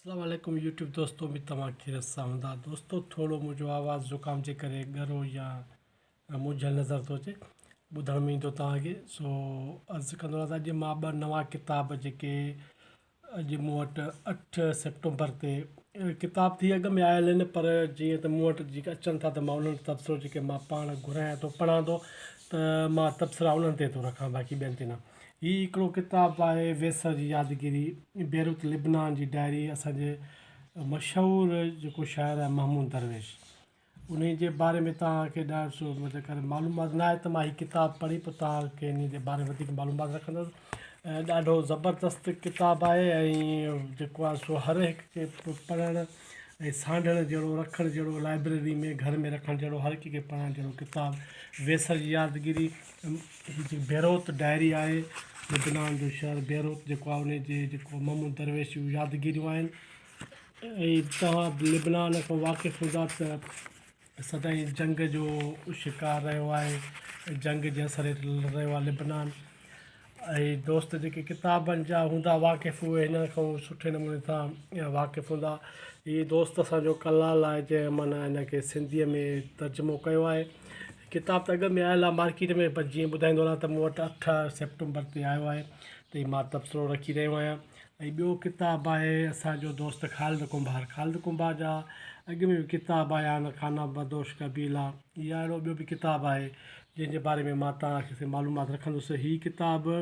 اسلام عليڪم يوٽيوب دوستو اميد توهان خيريت سان هوندا دوستو ٿورو منهنجو آواز زڪام جي ڪري ڳرو يا منجهيل نظر ٿو اچي ٻڌڻ ۾ ايندو توهان کي سو عرض ڪندو رهان ته اڄ مان ٻه نوان ڪتاب جيڪي اڄ مون وٽ اٺ سيپٽمبر تي ڪتاب ٿي اڳ ۾ آيل آهن پر جيئن ته مون وٽ جيڪي اچن ٿا ته مان انهن تي تبصرو جيڪي مان پاڻ گهرايان ٿو پڙهان ٿو ته مان تبصرا انهن تي ٿو رکان باقي ٻين تي نه هي هڪڙو ڪتاب آهي ويسر جي يادگيري، بيروت لبنان جي ڊائري اسان جي مشهور جيڪو شاعر آهي محمود درويش انهي جي باري ۾ توهان کي ڏاڍو مطلب ڪري معلومات نه آهي ته مان هي ڪتاب پڙهي پوء توهان کي انهي جي باري ۾ وڌيڪ معلومات رکندس ۽ ڏاڍو زبردست ڪتاب آهي ۽ جيڪو آهي سو هر هڪ کي پڙهڻ ۽ سانڍڻ جهڙو رکڻ جهڙو لائبريري ۾ گهر ۾ رکڻ جهڙو هر ڪنهن کي پڙهڻ جهڙو ڪتاب ويسر جي يادگيري هي جيڪي بيروت ڊائري آهي لبنان جو شهر بيروت جيڪو آهي ان جي جيڪو محمود درويش جون يادگيريون آهن ۽ توهان لبنان کان واقف هوندا ته سدائين جنگ جو شڪار رهيو آهي جنگ جي اثر هيٺ رهيو آهي لبنان ۽ دوست جيڪي ڪتابن جا هوندا واقف اهي هن کان سٺي نموني سان واقف هوندا هي دوست اسانجو ڪلال آهي جنهن معنيٰ هن کي سنڌيء ۾ ترجمو ڪيو آهي ڪتاب ته اڳ ۾ آيل آهي مارڪيٽ ۾ پر جيئن ٻڌائيندو هلان ته مون وٽ اٺ سيپٽمبر تي آيو آهي ته هي مان تبصرو رکي رهيو آهيان ۽ ٻيو ڪتاب آهي اسان جو دوست خالد ڪنڀار خالد ڪنڀار جا اڳ ۾ به ڪتاب آيا آهن خانه بدوش قبيلا يا اهڙو ٻيو به ڪتاب آهي جنهن جي باري ۾ مان توهان کي معلومات رکندس هي ڪتاب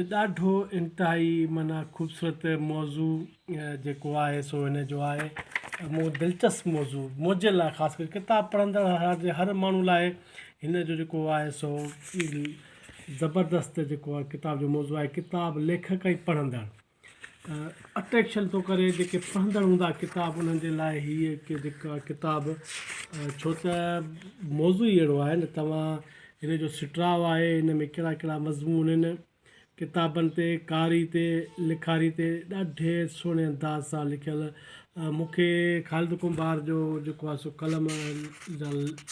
ڏاڍو انتهائي معنيٰ خوبصورت موضوع جيڪو آهي سو هن جو آهي مون دلچسپ موضوع منهنجي لاء خاص ڪري ڪتاب پڙهندڙ هر ماڻهو لاء هن جو جيڪو آهي سو زبردست جيڪو آهي ڪتاب جو موضوع آهي ڪتاب ليکڪ ۽ پڙهندڙ اٽريڪشن ٿو ڪري جيڪي پڙهندڙ هوندا ڪتاب انهن جي لاء هيء جيڪا ڪتاب ڇو ته موضوع ئي اهڙو آهي نه توهان هن جو سٽراء آهي هن ۾ ڪهڙا ڪهڙا مضمون آهن ڪتابن تي قاري تي لکاري تي ڏاڍي سهڻي انداز سان لکيل مون کي خالد ڪنڀار جو جيڪو آهي سو قلم جا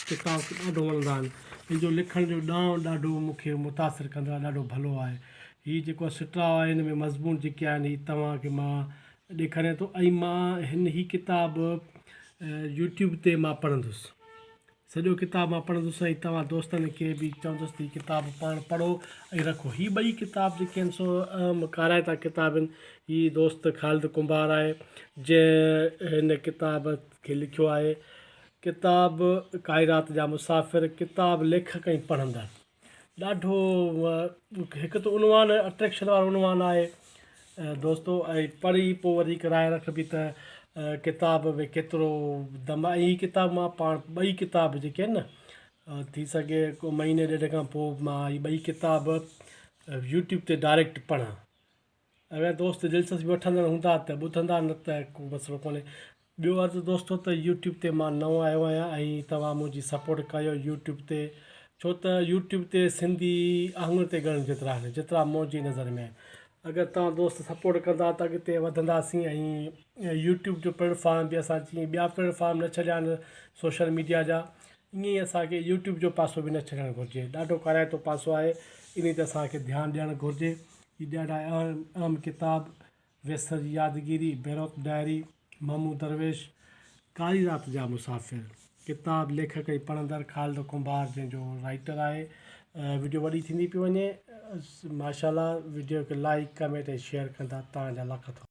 ڪتاب ڏاڍو وڻندا آهن هن جو لکڻ جو ڏانء ڏاڍو مون کي متاثر ڪندو آهي ڏاڍو ڀلو آهي هي جيڪو سٽراء آهي هن ۾ مضمون جيڪي آهن هي توهان کي مان ڏيکاريان ٿو ۽ مان هن هي ڪتاب يوٽيوب تي مان پڙهندس سڄو ڪتاب مان پڙهندس ۽ توهان دوستن کي به چوندس ته هي ڪتاب پاڻ پڙهو ۽ رکو هي ٻئي ڪتاب جيڪي آهن سو اهم ڪارائتا ڪتاب آهن هي دوست خالد ڪنڀار آهي جنهن هن ڪتاب کي لکيو آهي ڪتاب ڪائي رات جا مسافر ڪتاب ليکڪ ۽ پڙهندڙ ڏاڍو هڪ ته عنوان اٽريڪشن وارو عنوان آهي دوستو ۽ پڙهي پوء وري هڪ راء رکبي ته ڪتاب ۾ ڪيترو دم آهي ۽ هي ڪتاب مان پاڻ ٻئي ڪتاب جيڪي آهن نه ٿي سگهي ڪو مهيني ڏيڍ کان پوء مان هي ٻئي ڪتاب يوٽيوب تي ڊائريڪٽ پڙهان اگر دوست دلچسپي وٺندڙ هوندا ته ٻڌندا نه ته ڪو مسئلو ڪونهي. ٻيو عرض دوستو ته يوٽيوب تي مان نئون آيو آهيان ۽ توهان منهنجي سپورٽ ڪيو يوٽيوب تي ڇو ته يوٽيوب تي سنڌي آڱر تي ڳڻڻ جيترا آهن جيترا منهنجي نظر ۾ آهن اگر توهان دوست سپورٽ ڪندا ته اڳتي وڌنداسين ۽ يوٽيوب جو پليٽ فارم به اسان جيئن ٻيا پليٽ فارم نه ڇڏيا آهن سوشل ميڊيا جا ائين ئي اسان کي يوٽيوب جو پاسو به نه ڇڏڻ گهرجي ڏاڍو ڪارائتو پاسو آهي انهي تي اسان کي ڌيان ڏيڻ گهرجي هي ڏاڍا اهم ڪتاب ويسر جي يادگيري، بيروت ڊائري، محمود درويش، ڪاري رات جا مسافر، ڪتاب ليکڪ ۽ پڙهندڙ خالد ڪنڀار جنهن جو رائيٽر آهي. وڊيو وڏي ٿيندي پئي وڃي ماشاءالله وڊيو کي لائيڪ ڪمينٽ ۽ شيئر ڪندا توهان جا لک ٿورا.